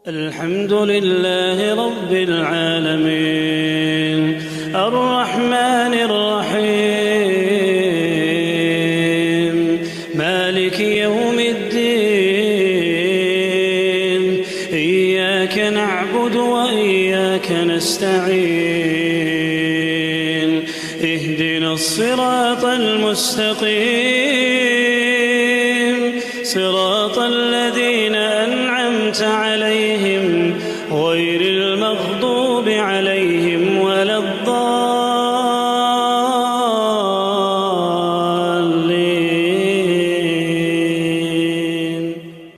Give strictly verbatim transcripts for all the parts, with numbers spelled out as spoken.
الحمد لله رب العالمين، الرحمن الرحيم، مالك يوم الدين، إياك نعبد وإياك نستعين، اهدنا الصراط المستقيم، صراط الذين أنعمت عليهم، غير المغضوب عليهم ولا الضالين.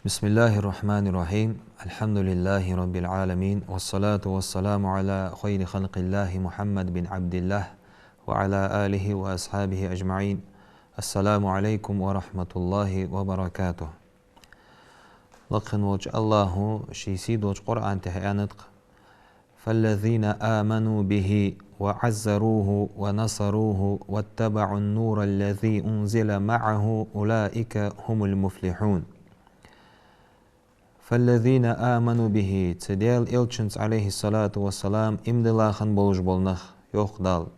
بسم الله الرحمن الرحيم. الحمد لله رب العالمين، والصلاة والسلام على خير خلق الله محمد بن عبد الله وعلى آله وأصحابه أجمعين. السلام عليكم ورحمة الله وبركاته. Лакха волча АллахӀа ший сий долча Къуръан тӀа аьннад-кх: فالذين آمنوا به وعزروه ونصروه واتبعوا النور الذي أنزل معه أولئك هم المفلحون. فالذين آمنوا به, цу Даьла Элчанца, عليه الصلاة والسلام, иман дилла хинна болаш бола нах, йоах Дала.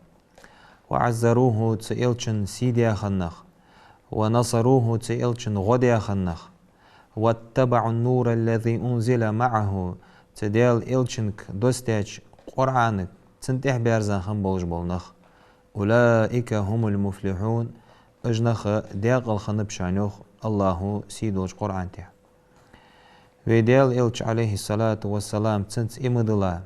وعزروه, цу Элчан сий даь хинна нах. ونصروه, цу Элчан гӀо даь хинна нах. واتبعوا النور الذي أنزل معه, цу Даьла Элчанга доссадаьча Къуръанага цунна тӀехьабаьзза хинна болаш бола нах. أولئك هم المفلحون, уж нах даькъала хиннаб шоана, йоах АллахӀа сий долча Къуръан тӀа. Вай Даьла Элча, عليه الصلاة والسلام, цунца иман дилла,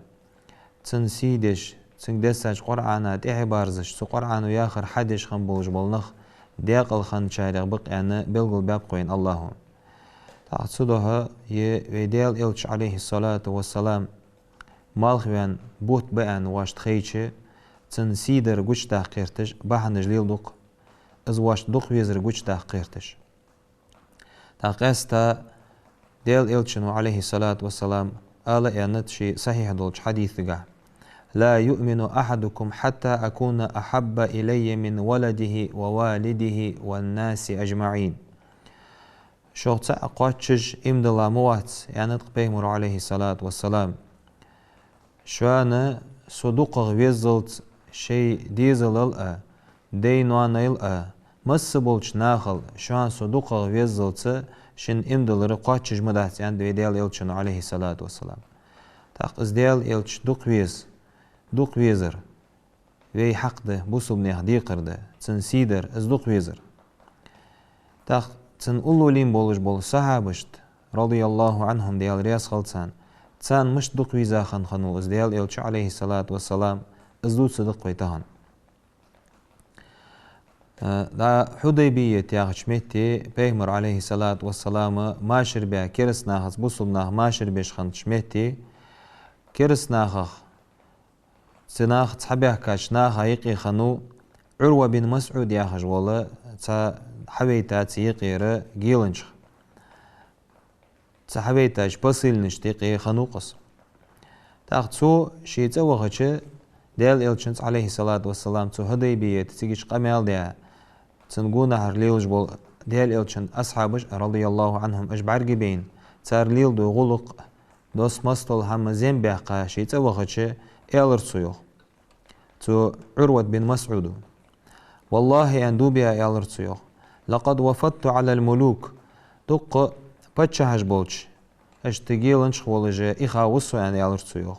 цун сий деш, цунга дессача Къуръана тӀехьабаьззаш, цу Къуръано яхар хьадеш хинна болаш бола нах даькъала хинначарех ба-кх аьнна белгалбаьб-кх вайна АллахӀа. ТӀаккха цудухьа е вай Даьла Элча, عليه الصلاة والسلام, малхваьнна бутт ба аьнна воашта хайча, цун сий дар гучадаккха гӀерташ бахьанаш леладу-кх, из воашта дукха везар гучадаккха гӀерташ. ТӀаккха къаьстта Даьла Элчано, عليه الصلاة والسلام, ала аьннад ший сахьихь долча хьадисагахь: لا يؤمن أحدكم حتى أكون أحب إليه من ولده ووالده والناس أجمعين. Шух цаӀ кхоачаш иман дилла ма вац, аьннад-кх Пайхамаро, عليه الصلاة والسلام. Шоана со дукхагӀа веззалца шоай дезалал а, дай-ноанал а, масса болча нахал шоана со дукхагӀа веззалца шийна иман диллар кхоачаш ма дац, аьннад вай Даьла Элчано, عليه الصلاة والسلام. ТӀаккха из Даьла Элча дукха веза, дукха везар, вай хьакъ да, бусалба наьха декхар да, цун сий дар, из дукха везар. ТӀаккха цун уллув лийнна болаш бола сахьабашта, رضي الله عنهم, Даьла раьза хилва царна, царна мишта дукха веза хиннав из Даьла Элча, عليه الصلاة والسلام, из дувцаргда-кх вай тахан. Э, да, Хьудайбият яхача метте Пайхамар, عليه الصلاة والسلام, машар баь, кераста нахаца бусалба нах машар беш хиннача метте, кераста нахах, цу нах, цхьабаьхкача наха юкъе хиннав Ӏурва бин МасӀуд яхаш вола, цхьа хьавайта цу юкъера геланча. Цу хьавайтача посыльнашта юкъе хиннав-кх из. ТӀаккха цо ший цӀа вахача, Даьла Элчанца, عليه الصلاة والسلام, цу Хьудайбият, цигача къамаьл даь, цун гонахьара лелаш бола Даьла Элчан асхьабаш, رضي الله عنهم, уж бӀаргабайна, цар леладу гӀулакх, дос мастол хӀама зем баьккха, ший цӀа вахача, аьлар цо, йоах. Цу Ӏурват бин МасӀуда. والله, аьнна, дув биа аьлар цо, йоах. لقد وفدت على الملوك. Дукха паччахьаш болча, иштта геланча волаш, иха ва со, аьнна, аьлар цо, йоах.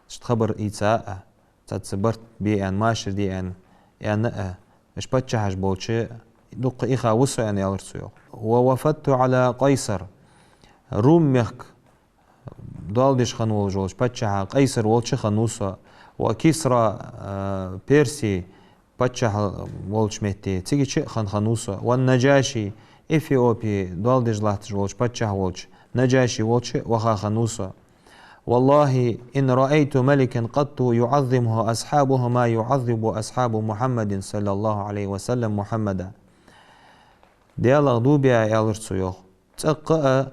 Иштта хабар ийца а, цхьацца барт бе аьнна, машар де аьнна, аьнна а, иштта паччахьаш болча дукха иха ва со, аьнна, аьлар цо, йоах. ووفدت على قيصر. Рум мехка доал деш хинна волаш волча паччахьа Къайсар волча хиннав со, وكسرى, э, Перси паччахь волча метте, цигача а хинна хиннав со, والنجاشي, Эфиопи доал деш латташ волча паччахь волча Наджаши волча ваха хиннав со. والله إن رأيت ملكا قط يعظمه أصحابه ما يعظم أصحاب محمد صلى الله عليه وسلم محمدا. Даьлах дув биа, аьлар цо, йоах. ЦӀаккха а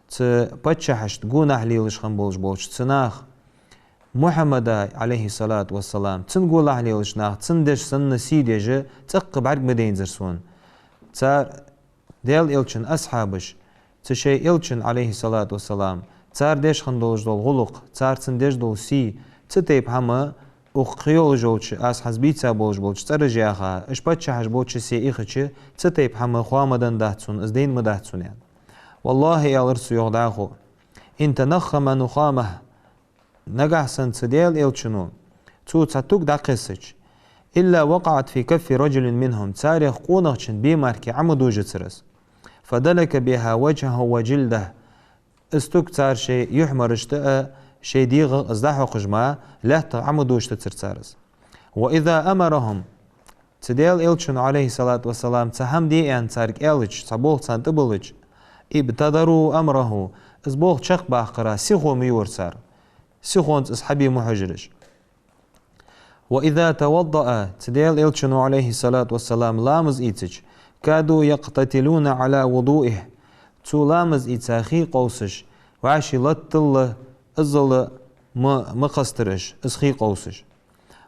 цу паччахьашта гонахьа лелаш хинна болаш болча цу наха Мухьаммада, عليه الصلاة والسلام, цун гонахьа лелача наха цун деш санна сий деш цӀаккха бӀарг ма дайнзар сона. Цар Даьла Элчан асхьабаш, цу шоай Элчан, عليه الصلاة والسلام, цар деш хинна долаш дола гӀулакх, цар цунна деш дола сий, цу тайпа хӀама укх кхыйолаш йолча, аз хӀанз бийца болаш болча цӀераш яха, уж паччахьаш болча се ихача, цу тайпа хӀама хоа ма денна дац цунна, из дайна ма дац цунна, аьнна. «والله», аьлар цо йоах дӀахо, «إن تنخم نخامة», нагахьа санна цу Даьла Элчано цо цхьа туг дӀакхессача, «إلا وقعت في كف رجل منهم», царех къонахчун бемарке Ӏо ма дожацар из. «فدلك بها وجهه وجلده», из туг цар шоай юхьмарашта а, шоай дегӀах а из дӀахьокхаш мара, лаьттах Ӏо ма дожацар цар из. «وإذا أمرهم», цу Даьла Элчано, عليه الصلاة والسلام, цхьа хӀама де аьнна царга аьлча, цхьа болх царна тӀабиллача, «ابتدروا أمره», из болх чакхбаккхара сихо ма йора цар, сихонца из хьабе ма хьожар уж. «وإذا توضأ», цу Даьла Элчано, عليه الصلاة والسلام, ламаз ийцача, «كادوا يقتتلون على وضوئه», цо ламаз ийца хий къовсаш, вӀаший латтал а, иззал а ма, ма кхестар уж, из хий къовсаш.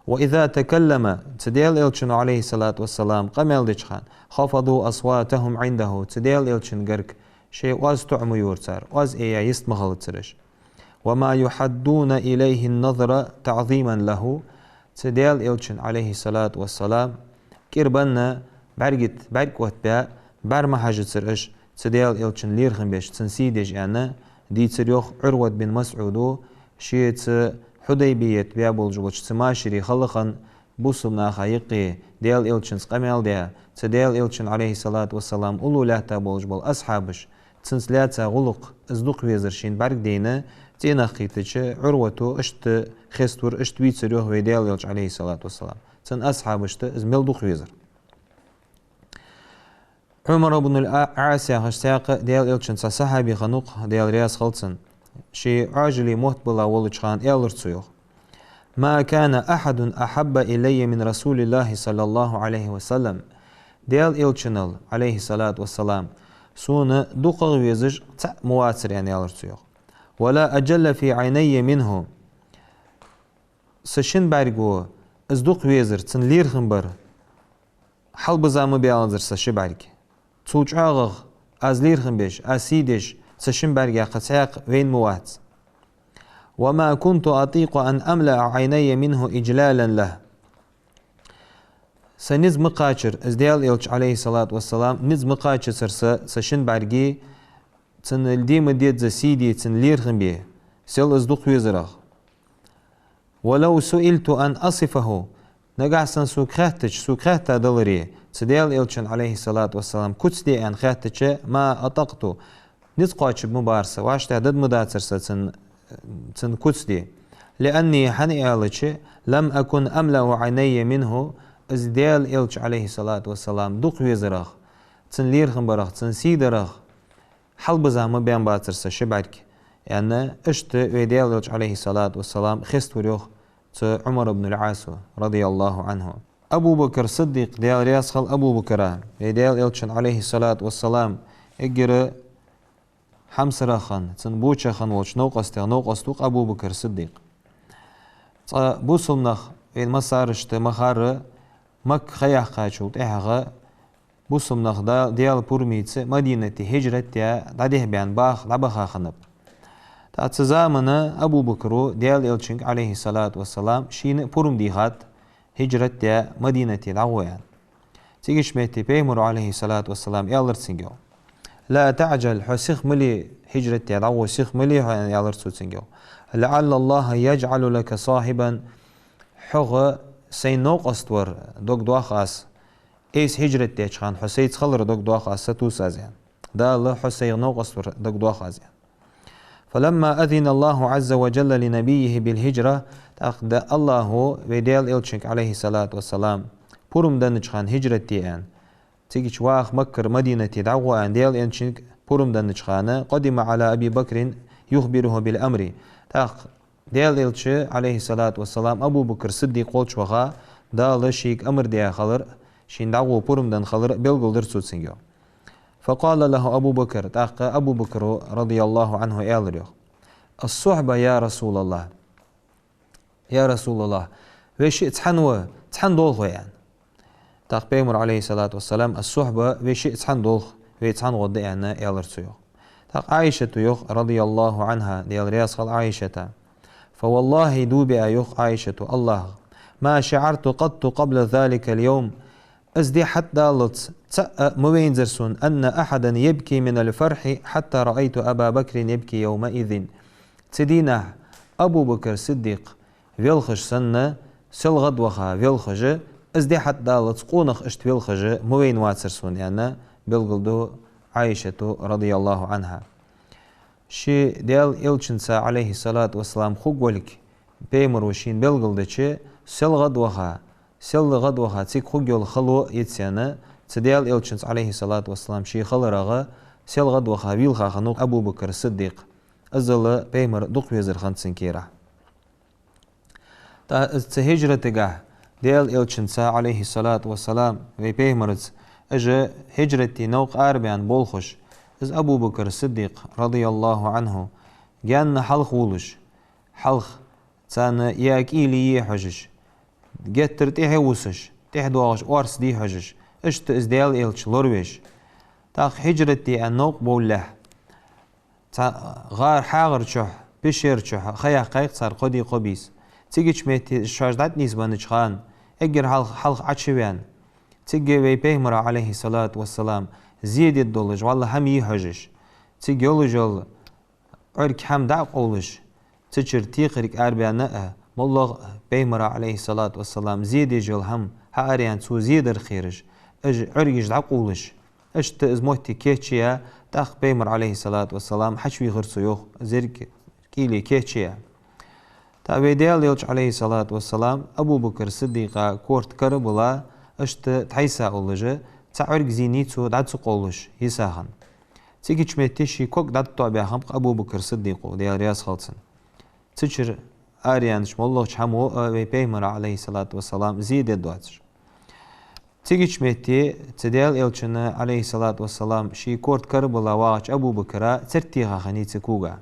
«وإذا تكلم», цу Даьла Элчано, عليه الصلاة والسلام, къамаьл деча хана, «خفضوا أصواتهم عنده», цу Даьла Элчан гарга шоай оаз тоӀа ма йора цар, оаз эя йист ма хилацар уж. «وما يحدون إليه النظر تعظيما له», цу Даьла Элчан, عليه الصلاة والسلام, кӀира бенна бӀарга тӀа бӀарг оттабаь, бӀара ма хьажацар уж, цу Даьла Элчан лерхӀам беш, цун сий деш, аьнна, дийцар йоах Ӏурват бин МасӀуда, ше цу Хьудайбия тӀа баь болаш болча цу машаре хала хинна, бусалба наха юкъе Даьла Элчанца къамаьл даь, цу Даьла Элчан, عليه الصلاة والسلام, уллув лаьтта болаш бола асхьабаш, цунца лаьца гӀулакх, из дукха везар шийна бӀаргадайна, цӀенах кхийтача, Ӏурвата иштта хеставир, иштта вийцар йоах вай Даьла Элча, عليه الصلاة والسلام. Цун асхьабашта из мел дукха везар. Ӏумар ибн аль-Ӏас яхаш цхьаькха Даьла Элчан цхьа сахьаби хиннав-кх, Даьла раьза хилва цунна. Ше Ӏоажале мотт бала волча хана аьлар цо йоах: «ما كان أحد أحب إلي من رسول الله صلى الله عليه وسلم». Даьла Элчанал, عليه الصلاة والسلام, сона дукхагӀа везаш цхьа а ма вацар, аьнна, аьлар цо йоах. «ولا أجل في عيني منه». Са шин бӀарго из дукха везар, цун лерхӀам бар, хьалбиза ма баьланзар са ши бӀарг. Цул чӀоагӀагӀа аз лерхӀам беш, аз сий деш, са шин бӀаргех кхы цхьаькха вайна ма вац. «وما كنت أطيق أن أملأ عيني منه إجلالا له». Са низ ма кхачар, из Даьла Элча, عليه الصلاة والسلام, низ ма кхачацар са, са шин бӀарге, цун де ма дезза сий де, цун лерхӀам бе, сел из дукха везарах. «ولو سئلت أن أصفه». Нагахьа санна сога хаьттача, сога хаьттадаларе, цу Даьла Элчан, عليه الصلاة والسلام, куц де аьнна хаьттача, «ما أطقت». Низ кхоачарг ма бар са, вӀаштӀехьа дада ма дацар са цун, цун куц де. «لأني», хӀана аьлча, «لم أكن أملأ عيني منه», из Даьла Элча, عليه الصلاة والسلام, дукха везарах, цун лерхӀам барах, цун сий дарах хьалбиза ма баьнна бацар са ши бӀарг, аьнна, иштта вай Даьла Элча, عليه الصلاة والسلام, хеставир йоах цу Ӏумар ибн аль-Ӏаса, رضي الله عنه. Абу Бакр Сиддикъ, Даьла раьза хилва Абу Бакара, вай Даьла Элчан, عليه الصلاة والسلام, эггара хьамсарах хинна, цун боча хинна волча новкъостех новкъост ва-кх Абу Бакр Сиддикъ. Цкъа бусалба нах, вай массарашта ма харра, Макка ха яьккхачул тӀехьагӀа бусалба нах Да-, Даьла пурамца Мадинате хӀижрат даь дӀадехьабаьнна баха дӀабаха хиннаб. ТӀаккха цу замана Абу Бакра Даьла Элчанга, عليه الصلاة والسلام, шийна а пурам дийхад, хӀижрат даь Мадинате дӀагӀо аьнна. Цигача метте Пайхамара, عليه الصلاة والسلام, аьлар цунга йоах: «لا تعجل», хьо сиха ма ле, хӀижрат даь дӀагӀо сиха ма ле хьо, аьнна, аьлар цо цунга йоах. «لعل الله يجعل لك صاحبا», хьох сайна новкъост вар дог доах аз, айса хӀижрат деча хана хьо сайца хилар дог доах аз, сатувс аз, аьнна. Дала хьо сайх новкъост вар дог доах аз, аьнна. «فلما أذن الله عز وجل لنبيه بالهجرة», тӀаккха да-, АллахӀа вай Даьла Элчанга, عليه الصلاة والسلام, пурам деннача хана хӀижрат де аьнна, цигача ваха Маккара Мадинате дӀагӀо аьнна Даьла Элчанга пурам деннача хана, «قدم على أبي بكر يخبره بالأمر». ТӀаккха Даьла Элча, عليه الصلاة والسلام, Абу Бакр Сиддикъ волча ваха, Дала шийга амар даь хилар, шийна дӀагӀо пурам денна хилар белгалдир цо цунга йоах. «فقال له أبو بكر», тӀаккха Абу Бакра, رضي الله عنه, аьлар йоах: «الصحبة يا رسول الله». «Я РасулаллахӀ, вай шиъ цхьана ва, цхьана долх вай», аьнна. ТӀаккха Пайхамара, عليه الصلاة والسلام: «الصحبة, вай шиъ цхьана долх, вай цхьана гӀоргда», аьнна, аьлар цо йоах. ТӀаккха Ӏайшата йоах, رضي الله عنها, Даьла раьза хилва Ӏайшата: فوالله, дув биа, йоах Ӏайшата, АллахӀах, ما شعرت قط قبل ذلك اليوم, из ди хьатӀадаллалца цаӀ а ма вайнзар сона, أن أحدا يبكي من الفرح حتى رأيت أبا بكر يبكي يومئذ. Цу дийнахьа Абу Бакр Сиддикъ велхаш санна, сел гӀадваха велхаш, из ди хьатӀадаллалца къонах иштта велхаш ма вайнавацар сона, аьнна, белгалду Ӏайшата, رضي الله عنها. Ший Даьла Элчанца, عليه الصلاة والسلام, хургволга Пайхамаро шийна белгалдича, сел гӀадваха, сел гӀадваха цига хургйола хало йицъяьнна, цу Даьла Элчанца, عليه الصلاة والسلام, ший халарах сел гӀадваха вийлха хиннав Абу Бакр Сиддикъ. Иззал Пайхамар дукха везар хиннад цун кера. ТӀаккха из цу хӀижратагахьа Даьла Элчанца, عليه الصلاة والسلام, вай Пайхамарца, уж хӀижрата дийнахьа арабаьнна болхаш, из Абу Бакр Сиддикъ, رضي الله عنه, гаьна хьалха волаш, хьалха царна е кӀийле е хьожаш, геттара тӀехьа вусаш, тӀехьа доагӀаш орц де хьожаш, иштта из Даьла Элча лоравеш. ТӀаккха хӀижрата дийнахьа новкъа бовлалехь, цхьа гӀар хьагӀар чу, пещера чу ха яьккхай-кх цар кхо ди, кхо бийса. Цигача метте шоаш дӀатӀанийсбеннача хана, эггара хьалха, хьалха Ӏочу ваьнна, цига вай Пайхамара, عليه الصلاة والسلام, зе дергдолаш вӀалла хӀама е хьожаш, цига йолаш йола Ӏорга хӀама дӀа а къовлаш, цу чура текхарг арабаьнна а, моллагӀа Пайхамара, عليه الصلاة والسلام, зе деш йола хӀама хьаараяьнна, цо зе дар кхераш, уж Ӏоргаш дӀакъовлаш, иштта из моттиг кийчъяь, тӀаккха Пайхамар, عليه الصلاة والسلام, хьачувийхар цо, йоах, зерриг кӀийле кийчъяь. ТӀаккха вай Даьла Элча, عليه الصلاة والسلام, Абу Бакр Сиддикъа корта кара а баьлла, иштта тхьайса уллаш, цхьа Ӏорга зений цо дӀа ца къовлаш йисахьа. Цигача метте ший ког дӀатӀатоӀабаь хиннаб-кх Абу Бакр Сиддикъо, Даьла раьза хилва цунна. Цу чура араяьннача моллагӀча хӀамо а вай Пайхамара, عليه الصلاة والسلام, зе дергдоацаш. Цигача метте цу Даьла Элчанна, عليه الصلاة والسلام, ший корта кара а баьлла вагӀача Абу Бакра царт теха хиннай цу кога.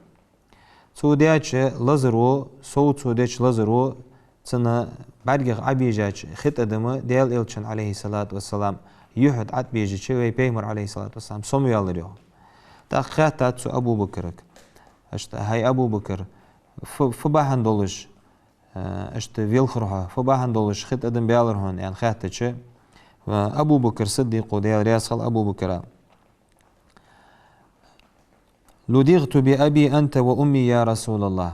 Цо деча лазаро, сов цо деча лазаро, цун бӀаргех Ӏобежача хи тӀадам Даьла Элчан, عليه الصلاة والسلام, юхьа тӀа тӀабежача, вай Пайхамар, عليه الصلاة والسلام, сомаваьлар, йоах. ТӀаккха хаьттад цо Абу Бакрага: иштта, хӀай Абу Бакр, фу, фу бахьан долаш, э, иштта велхар хьо, фу бахьан долаш хи тӀадам баьлар хьона, аьнна хаьттача, э, Абу Бакр Сиддикъо, Даьла раьза хилва Абу Бакра: لدغت بأبي أنت وأمي يا رسول الله.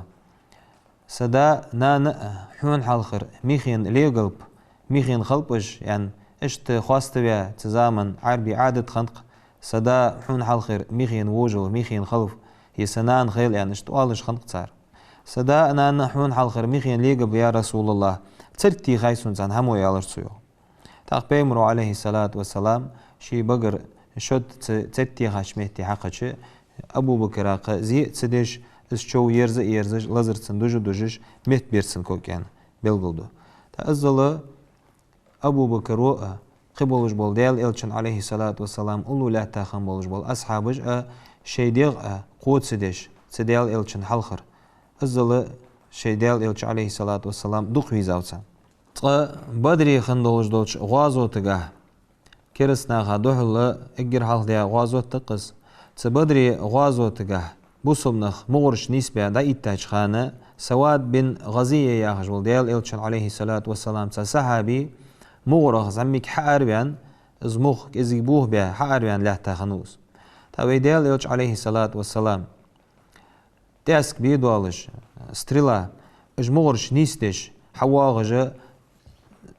Са да, нана а хьона хьалхара михийна легалба, михийна халба уж, аьнна, иштта хоаставаь цу заман Ӏарбий Ӏадат хиннад-кх: са да хьона хьалхара михийна вожалва, михийна халва, е са нана хийла, аьнна, иштта оалаш хиннад-кх цар. Са да а, нана а хьона хьалхара михийна легалба, я РасулаллахӀ, царт техай сона царна хӀамо, аьлар цо, йоах. ТӀаккха Пайхамаро, عليه الصلاة والسلام, ший багара шод цу царт техача метте хьакхаьчача, Абу Бакра кхы зе а ца деш, из чов ерза а ерзаш, лазар цунна дужа а дужаш, метта бера цун ког, аьнна, белгалду. ТӀаккха иззал Абу Бакро а, кхы болаш бола Даьла Элчан, عليه الصلاة والسلام, уллув лаьтта хинна болаш бола асхьабаш а шоай дегӀ а кхо ца деш, цу Даьла Элчан хьалхара, иззал шоай Даьла Элча, عليه الصلاة والسلام, дукха вийзав царна. Цкъа Бадре хинна долаш долча гӀазотагахьа, кераста наха духьала эггара хьалха даь гӀазот да-кх из, цу Бадре гӀазотагахьа бусалба нах мугӀараш нийсбаь дӀаэттача хана, Савад бин ГӀазия яхаш вола Даьла Элчан, عليه الصلاة والسلام, цхьа сахьаби мугӀарах зӀамига хьаараваьнна, из мугӀ кӀезига бохабаь хьаараваьнна лаьтта хиннав из. ТӀаккха вай Даьла Элча, عليه الصلاة والسلام, тӀаьск бе доалаш, стрела, уж мугӀараш нийсдеш, хьавоагӀаш: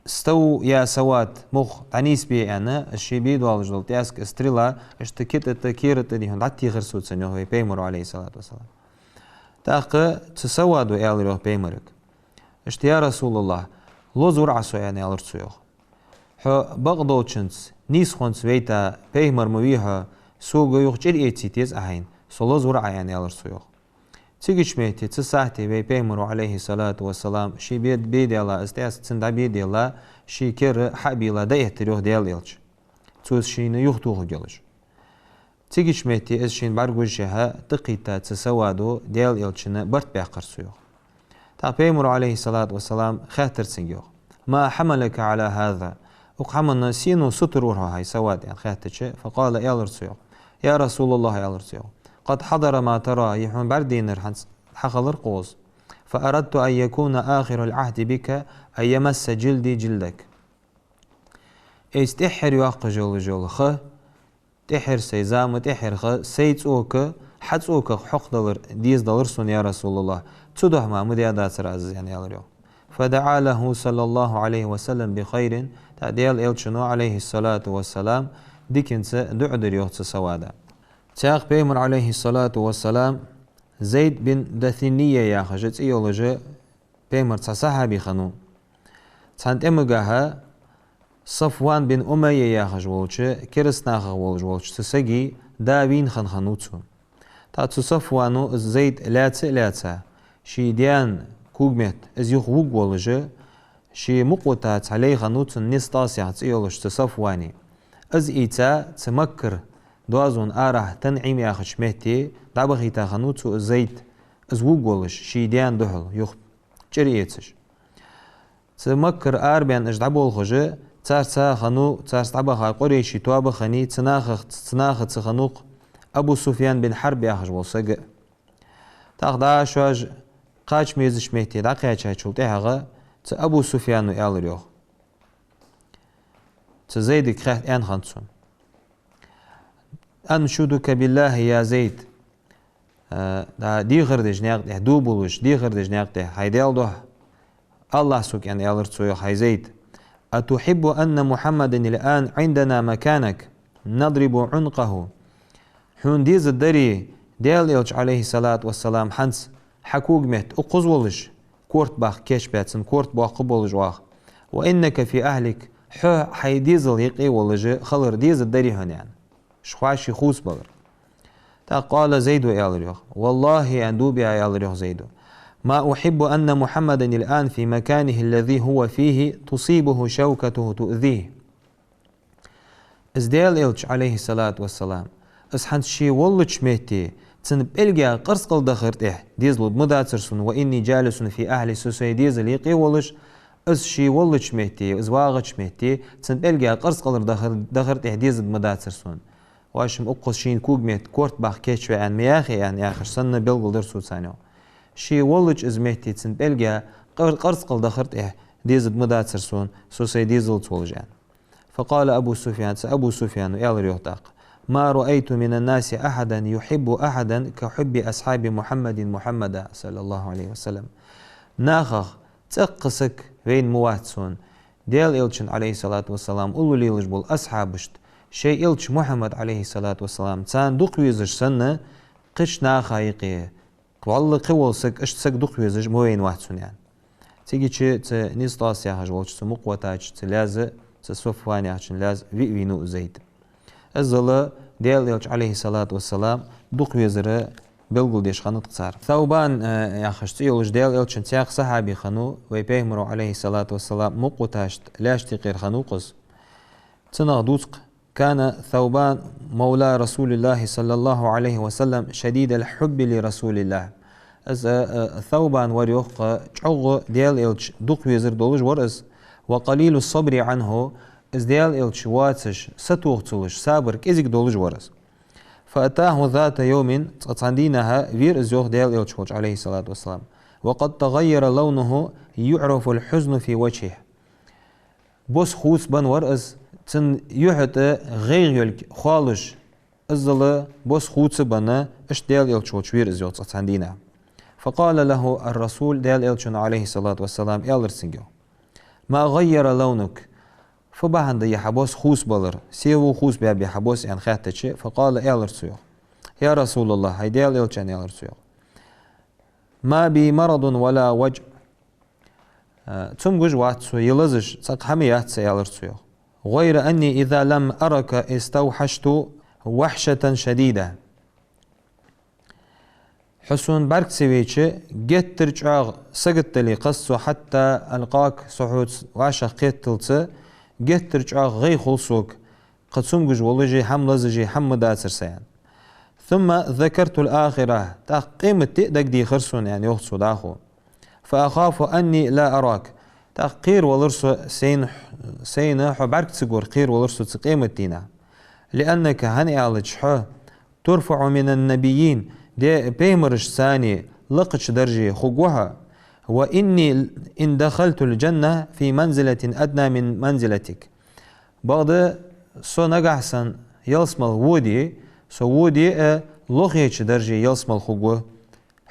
«استو يا سواد, мугӀ дӀанийсбе», — аьнна, из ший бе доалаш дола тӀаьск, стрела, иштта китӀа тӀа, кера тӀа дихьун дӀатехар цо цунна, йоах вай Пайхамаро, عليه الصلاة والسلام. ТӀаккха цу Савадо аьлар, йоах, Пайхамарга: «Иштта, я РасулаллахӀ, лозавир Ӏа со», — аьнна, аьлар цо, йоах. «Хьо бакъдолчунца, нийсхонца вайта Пайхамар ма вий хьо, сога юха чӀир эцийта еза Ӏа хьайна, со лозавир Ӏа», — аьнна, аьлар цо, йоах. Цигача метте цу сахьате вай Пайхамаро, عليه الصلاة والسلام, ший бе, бе даьлла из тӀаьск, цунна дӀабе даьлла, ший кер хьа а бийла дӀаэттар, йоах, Даьла Элча, цо из шийна юхатохаргйолаш. Цигача метте из шийна бӀаргагуш шехьа тӀакхийтта цу Савадо Даьла Элчанна барт баьккхар цо, йоах. ТӀаккха Пайхамаро, عليه الصلاة والسلام, хаьттар цунга, йоах: «ما حملك على هذا؟ Укх хӀаманна сенах сутара вир хьо, хӀай Савад?» — аьнна хаьттача, فقال, аьлар цо, йоах: «يا رسول الله, — аьлар цо, йоах, — قد حضر ما ترى, е хьона бӀаргадайнар хӀанз хьахилар-кх укхаза. فأردت أن يكون آخر العهد بك أن يمس جلدي جلدك. Из тӀеххьара йоаккхаш йола ха, тӀеххьара сай зама, тӀеххьара ха, сай цӀока хьа цӀоках хьокхадалар дезадалар сона, я РасулаллахӀ. Цудухьа мара ма даь дацар аз из, аьнна, аьлар йоах. فدعا له صلى الله عليه وسلم بخير, тӀаккха Даьла Элчано, عليه الصلاة والسلام, диканца дуӀа дир йоах цу Савада. Цхьаькха Пайхамар, عليه الصلاة والسلام, Зайд бин Дасинийя яхаш цӀи йолаш Пайхамара цхьа сахьаби хиннав. Цхьан тӀемагахьа Сафван бин Умайя яхаш волча, кераста нахах волаш волча цу сага да вийна хинна хиннав цо. ТӀаккха цу Сафвано из Зайд лаьца а лаьца, ший даьна когаметта из юха вувргволаш, ший мукъа вита цхьа лай хиннав цун, НистӀас яха цӀи йолаш цу Сафвана. Из ийца цу Маккара доазон арахьа ТанӀим яхача метте дӀабахийта хиннав цо из Зайд, из вувргволаш, ший даьна духьал юха чӀир эцаш. Цу Маккара арабаьнна уж дӀаболхаш, царца хиннав, царца дӀабаха къурайший тоаба а хиннай, цу нахах, цу нахаца хиннав-кх Абу Суфьян бин Хьарб яхаш вола саг а. ТӀаккха дӀа шоаш кхача мезача метте дӀакхаьчачул тӀехьагӀа цу Абу Суфьяно аьлар йоах. Цу Зайдага хаьттад, аьнна хиннад цо: أنشدك بالله يا زيد. Э, да, дехар деш наькъа тӀа, дув булаш, дехар деш наькъа тӀа, хӀай Даьла духьа, ала сога, аьнна, аьлар цо йоах, хӀай Зайд. أتحب أن محمدا الآن عندنا مكانك نضرب عنقه؟ Хьона дезаргдарий, Даьла Элча, عليه الصلاة والسلام, хӀанз хьа когаметта укхаза волаш, корта баккха кийчбаь, цун корта боаккхаргболаш оаха. وإنك في أهلك, хьо хьай дезала юкъе волаш хилар дезаргдарий хьона, аьнна. Шоаш шоай хувцабалар. ТӀаккха قال زيد, аьлар йоах. والله, аьнна, дув биа аьлар йоах Зайдо, ما أحب أن محمدا الآن في مكانه الذي هو فيه تصيبه شوكته تؤذيه. Из Даьла Элча, عليه الصلاة والسلام, из хӀанз ше воллача метте, цун пӀелга къарзкъал дахар тӀехьа дезалургда ма дацар сона, وإني جالس في أهلي, со сай дезала юкъе волаш, из ше воллача метте, из вагӀача метте, цун пӀелга къарзкъал дахар, дахар тӀехьа дезаргда ма дацар сона. Вай шоаш укхаза шийна когаметта корта баккха кийчваь, аьнна, ма яхий, аьнна, яхаш санна белгалдир цо царна йоах. Ше воллача из метте цун пӀелга къар-, къарзкъал дахар тӀехьа дезаргда ма дацар сона, со сай дезалца волаш, аьнна. فقال أبو سفيان, цу Абу Суфьяно аьлар йоах тӀаккха: ما رأيت من الناس أحدا يحب أحدا كحب أصحاب محمد محمدا صلى الله عليه وسلم. Нахах цӀаккха саг вайна ма вац сона, Даьла Элчан, عليه الصلاة والسلام, уллув лелаш бола асхьабашта шоай Элча Мухьаммад, عليه الصلاة والسلام, царна дукха везаш санна, кхыча наха юкъе, валлахӀи, кхы вола саг, иштта саг дукха везаш ма вайна вац сона, аьнна. Цигача цу НистӀас яхаш волча цу мукъа витача цу лаьза, цу Сафван яхачун лаьза виъ вийнав из Зайд. Иззал Даьла Элча, عليه الصلاة والسلام, дукха везар белгалдеш хиннад-кх цар. Саубан, э, яхаш цӀи йолаш Даьла Элчан цхьаькха сахьаби хиннав, вай Пайхамара, عليه الصلاة والسلام, мукъа виташта лаьшта юкъера хиннав-кх из. Цунах дувц-кх: كان ثوبان مولى رسول الله صلى الله عليه وسلم شديد الحب لرسول الله. Из, э, э, Саубан вар йоах-кх чӀоагӀа Даьла Элча дукха везар долаш вар из, وقليل الصبر عنه, из Даьла Элча воацаш сатоха ца луш, сабар кӀезига долаш вар из. فأتاه ذات يوم, цкъа цхьан дийнахьа вера из йоах Даьла Элча волча, عليه الصلاة والسلام, وقد تغير لونه يعرف الحزن في وجهه. Бос хувцабенна вар из, цун юхь тӀа гӀайгӀа йолга хоалуш, иззал бос хувцабенна, иштта Даьла Элча волча вера из йоах цкъа цхьан дийнахьа. فقال له الرسول, Даьла Элчано, عليه الصلاة والسلام, аьлар цунга йоах: ما غير لونك؟ Фу бахьан да ер хьа бос хувцабалар? Се ва хувцабаьб ер хьа бос, аьнна хаьттача, فقال, аьлар цо йоах: يا رسول الله, хӀай Даьла Элча, аьнна, аьлар цо йоах, ما بي مرض ولا وجع. Э, цамогаш вац со, е лазаш, цхьаккха хӀама яц са, аьлар цо йоах. غير أني إذا لم أرك استوحشت وحشة شديدة. Хьо сона бӀарга ца вайча, геттара чӀоагӀа саготдале кхасс со, حتى ألقاك, со хьоца вӀашагӀкхеталца, геттара чӀоагӀа гӀайгӀа хул сога, кхы цамогаш волаш а, хӀама лазаш а хӀама ма дацар са, аьнна. ثم ذكرت الآخرة, тӀаккха къематди а дагадехар сона, аьнна, йоах цо дӀахо. فأخاف أني لا أراك. ТӀаккха кхеравалар со сайна, сайна хьо бӀарга ца гор кхеравалар со цу къематдийнахьа. لأنك, хӀана аьлча хьо, ترفع من النبيين, де пайхамарашца цхьана лакхача дарже хургва хьо. وإني إن دخلت الجنة في منزلة أدنى من منزلتك. Бакъда со нагахьа санна ялсмала воде, со воде а лохеча дарже ялсмала хургва,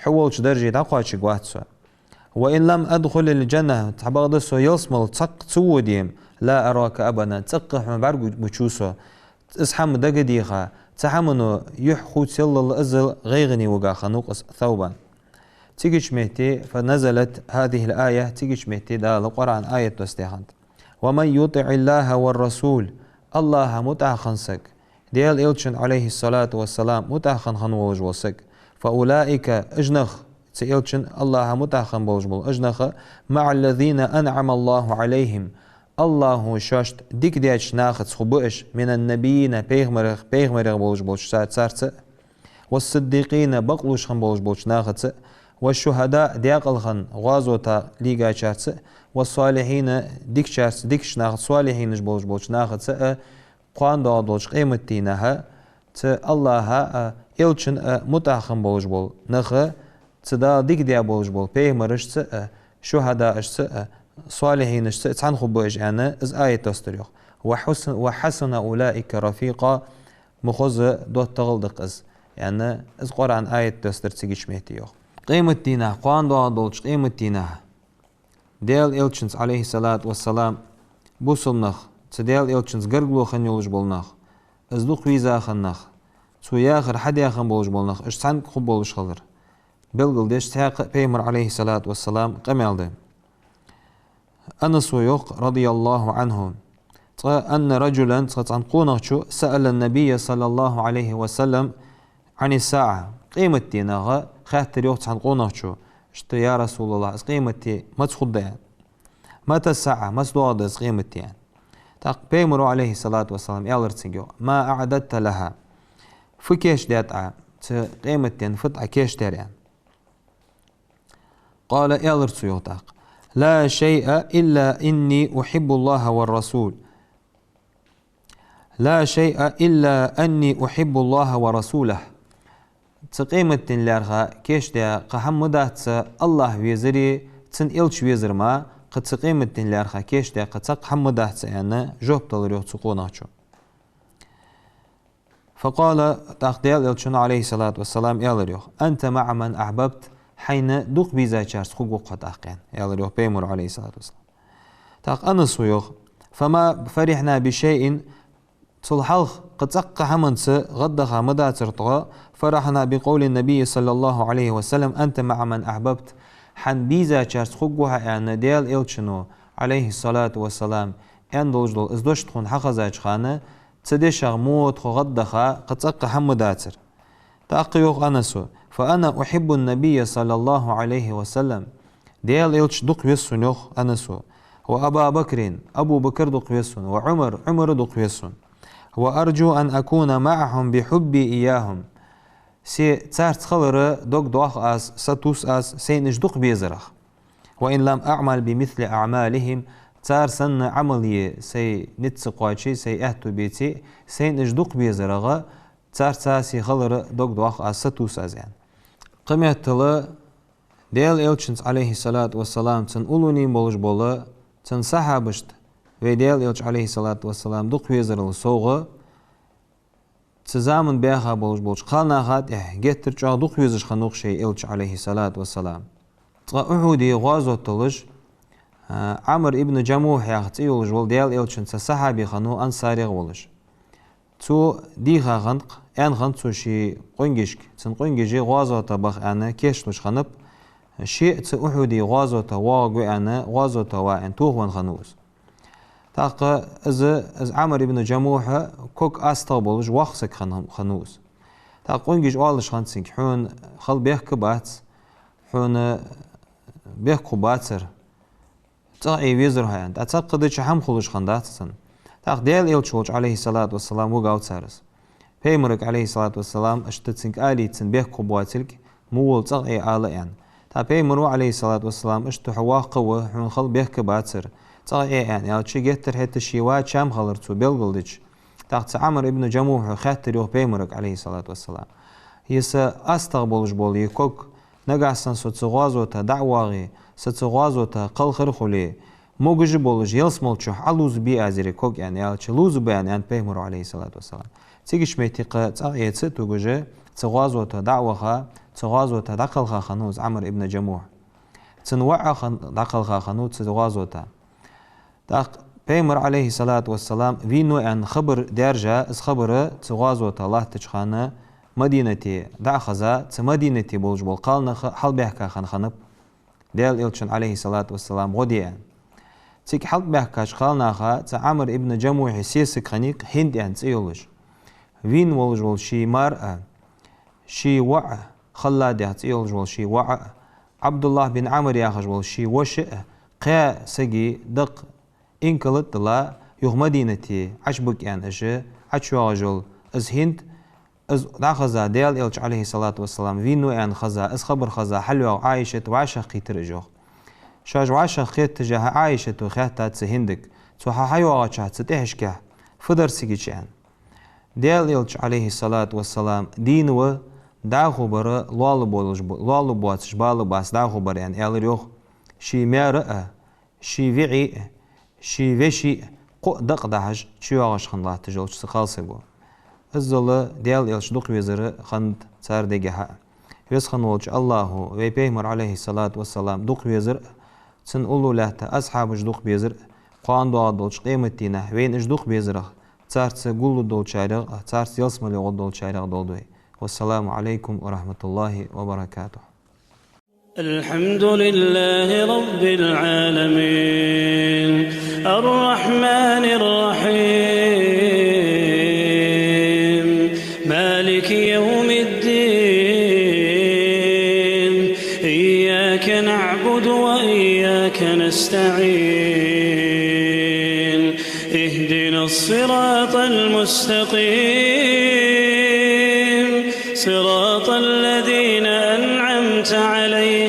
хьо волча дарже дӀакхоачаргвац со. وإن لم أدخل الجنة, цхьабакъда со ялсмала цхьаккха ца воде-м, لا أراك أبدا, цӀаккха хьона бӀаргагуча со. Из хӀама дагадеха, цу хӀамано юхь хувцаяллал из гӀайгӀане вугаш хиннав-кх из Саубан. Цигача метте, فنزلت هذه الآية, цигача метте Дала Къуръан аят доссадаь хиннад: ومن يطع الله والرسول, АллахӀа мутӀахьа хинна саг, Даьла Элчанна, عليه الصلاة والسلام, мутӀахьа хинна хинна волаш вола саг, فأولئك, уж нах, цу Элчанна, АллахӀа мутӀахьа хинна болаш бола уж нах, مع الذين أنعم الله عليهم, АллахӀа шоашта дика даьча нахаца хургба уж, من النبيين, пайхамарех, пайхамарех болаш болча цар-, царца а, والصديقين, бакълувш хинна болаш болча нахаца а, والشهداء, даькъала хинна гӀазота лийгачарца а, والصالحين, дикачарца, дикача нахаца, солихӀинаш болаш болча нахаца а, кхоана доагӀаш долча къематдийнахьа, цу АллахӀа а, Элчанна а мутӀахьа хинна болаш бола нах, цу Дала дика даь болаш бола пайхамарашца а, шухӀадаашца а, солихӀинашца а цхьана хургба уж, аьнна, из аят доссадар йоах. وحسن, وحسن أولئك رفيقا, ма хоза доттагӀал да-кх из, аьнна, из Къуръан аят доссадар цигача метте йоах. Къематдийнахьа, кхоана доагӀаш долча къематдийнахьа, Даьла Элчанца, عليه الصلاة والسلام, бусалба нах, цу Даьла Элчанца гаргало хинна йолаш бола нах, из дукха везаш хинна нах, цо яхар хьадаь хинна болаш бола нах, уж цхьана хургболаш хилар белгалдеш, цхьаькха а Пайхамара, عليه الصلاة والسلام, къамаьл да. Анаса йоах, رضي الله عنه, цкъа أن رجلا, цкъа цхьан къонахчо, سأل النبي صلى الله عليه وسلم عن الساعة, къематденах хаьттар йоах цхьан къонахчо, иштта: يا رسول الله, из къематди маца хургда, аьнна. متى الساعة, маца доагӀаргда из къематди, аьнна. ТӀаккха Пайхамара, عليه الصلاة والسلام, аьлар цунга йоах: ما أعددت لها, фу кийчдаьд Ӏа, цу къематденна фуд Ӏа кийчдаьр, аьнна. قال, аьлар цо йоах тӀаккха: لا شيء إلا أني أحب الله والرسول. لا شيء إلا أني أحب الله ورسوله. Цу къематденна лаьрхӀа кийчдаь кхы хӀама ма дац со АллахӀ везари, цун Элча везар мара, кхы цу къематденна лаьрхӀа кийчдаь кхы цхьаккха хӀама ма дац со, аьнна, жоп далар йоах цу къонахчо. فقال, тӀаккха Даьла Элчано, عليه الصلاة والسلام, аьлар йоах: أنت مع من أحببت, хьайна дукха безачарца хургва-кх хьо тӀаккха, аьнна, аьлар йоах Пайхамара, عليه الصلاة والسلام. ТӀаккха Анаса йоах: فما فرحنا بشيء, цул хьалха кхы цхьаккха хӀаманца гӀаддаха ма дацар тхо, فرحنا بقول النبي صلى الله عليه وسلم: أنت مع من أحببت. Хьайна безачарца хургва хьо, аьнна, Даьла Элчано, عليه الصلاة والسلام, аьнна долаш дола из дош тхона хьахезача хана, цу дешах мо тхо гӀаддаха кхы цхьаккха хӀама ма дацар. ТӀаккха йоах Анаса: فأنا أحب النبي صلى الله عليه وسلم. Даьла Элча дукха вез сона, йоах Анаса. وأبا بكر, Абу Бакр дукха вез сона. وعمر, Ӏумар дукха вез сона. وأرجو أن أكون معهم بحبي إياهم. Се царца хилара дог доах аз, сатувс аз, сайна уж дукха безарах. وإن لم أعمل بمثل أعمالهم, цар санна Ӏамал е сай низ ца кхоаче, сай аьттув беце, сайна уж дукха безарах, царца се хилара дог доах аз, сатувс аз, аьнна. Кхыметтел Даьла Элчанца, عليه الصلاة والسلام, цун уллув болаш бола цун сахьабашта вай Даьла Элча, عليه الصلاة والسلام, дукха везарал совгӀа, цу заман баьха болаш болча кхалнаха тӀехьа геттара чӀоагӀа дукха везаш хиннав-кх шоай Элча, عليه الصلاة والسلام. Цкъа Ухьуде гӀазот долаш, а, Ӏамр ибн Джамухь яха цӀи йолаш вола Даьла Элчан цхьа сахьаби хиннав, ансарех волаш. Цо дийха хиннад-кх, аьнна хиннад цо ший къонгашка, цун къонгаши гӀазота баха аьнна кийчлуш хиннаб, ше а цу Ухьуде гӀазота воагӀаргва аьнна, гӀазота ва аьнна тохавенна хиннав из. ТӀаккха из, из Ӏамр ибн Джамухь ког астагӀа болаш воккха саг хинна, хиннав из. ТӀаккха къонгашка оалаш хиннад цунга: хьона хала бехк бац, хьона бехк хургбацар, цӀагӀа Ӏе везар хьо, аьнна. ТӀаккха цхьаккха дича хӀама хулаш хиннадац цунна. ТӀаккха Даьла Элча волча, عليه الصلاة والسلام, вугав цар из. Пайхамарга, عليه الصلاة والسلام, иштта цунга алийта, цунна бехк хургбоацилга, ма вола, цӀагӀа Ӏе ала, аьнна. ТӀаккха Пайхамара, عليه الصلاة والسلام, иштта хьо воккха ва, хьона хала бехк бацар, цӀагӀа Ӏе, аьнна аьлча, геттара хӀаьта ше ваха чам хилар цо белгалдича, ТӀаккха цу Ӏамр ибн Джамухьо хаьттар йоах Пайхамарга, Ӏалайхи ссалату вассалам: «Е са астагӀа болаш бола е ког, нагахьа санна со цу гӀазота дӀа а вагӀе, со цу гӀазота кхалхар хуле, могаш а болаш ялсмала чу Ӏолувзабий аз ер ког?» — аьнна аьлча, «Лувзабу», — аьнна, аьннад Пайхамаро, Ӏалайхи ссалату вассалам. Цига ший метте кхы цӀагӀа эца а тугаш, цу гӀазота дӀа а ваха, цу гӀазота дӀакхелха хиннав из Ӏамр ибн Джамухь. Цун воӀ а хинна дӀакхелха хиннав цу гӀазота. ТӀаккха Пайхамар, Ӏалайхи ссалату вассалам, вийнав аьнна хабар даьржа, из хабар цу гӀазота латтача хана Мадинате дӀа а хеза, цу Мадинате болаш бола кхалнах а хьалбаьхка хинна хиннаб, Даьла Элчан, Ӏалайхи ссалату вассалам, гӀо де аьнна. Цига хьалбаьхкача кхалнаха цу Ӏамр ибн Джамухьа сесаг хиннай-кх, ХӀинд аьнна цӀи йолаш. Вийна волаш вола ший мар а, ший воӀ а, Халлад яха цӀи йолаш вола ший воӀ а, Ӏабдуллахь бин Ӏамр яхаш вола ший воша а, кхаь сага дакъа инкал а дилла, юха Мадинате Ӏочубуга аьнна уж ӀочуйоагӀаш йола из ХӀинд, из дӀахеза, Даьла Элча, Ӏалайхи ссалату вассалам, вийнав аьнна хеза, из хабар хеза хьалйоагӀа Ӏайшат вӀашагӀкхийттар уж, йоах. Шоаш вӀашагӀкхетташехьа Ӏайшата хаьттад цу ХӀиндага: «Цу хьа хьайоагӀача цу тӀехьашкахь фу дар цига?» — аьнна. Даьла Элча, Ӏалайхи ссалату вассалам, дийна ва, дӀахо бар лоалаб болаш б-, лоалаб боацаш бала бац дӀахо бар, аьнна, аьлар йоах. Ший маьра а, ший виӀий а, ший веший а кхоъ дакъа дахьаш чуйоагӀаш хинна латташ йолча цу кхалсаго. Иззал Даьла Элча дукха везар хиннад цар дегахьа а. Веза хинна волча АллахӀо вай Пайхамар, Ӏалайхи ссалату вассалам, дукха везар а, цун уллув лаьтта асхьабаш дукха безар а, кхоана доагӀаргдолча къематдийнахьа вайна уж дукха безарах, царца гуллургдолчарех а, царца ялсмале гӀоргдолчарех а долда вай. Вассаламу Ӏалайкум ва рахьматуллахӀи ва баракатухӀ. الحمد لله رب العالمين، الرحمن الرحيم، مالك يوم الدين، إياك نعبد وإياك نستعين، اهدنا الصراط المستقيم، صراط الذين أنعمت عليهم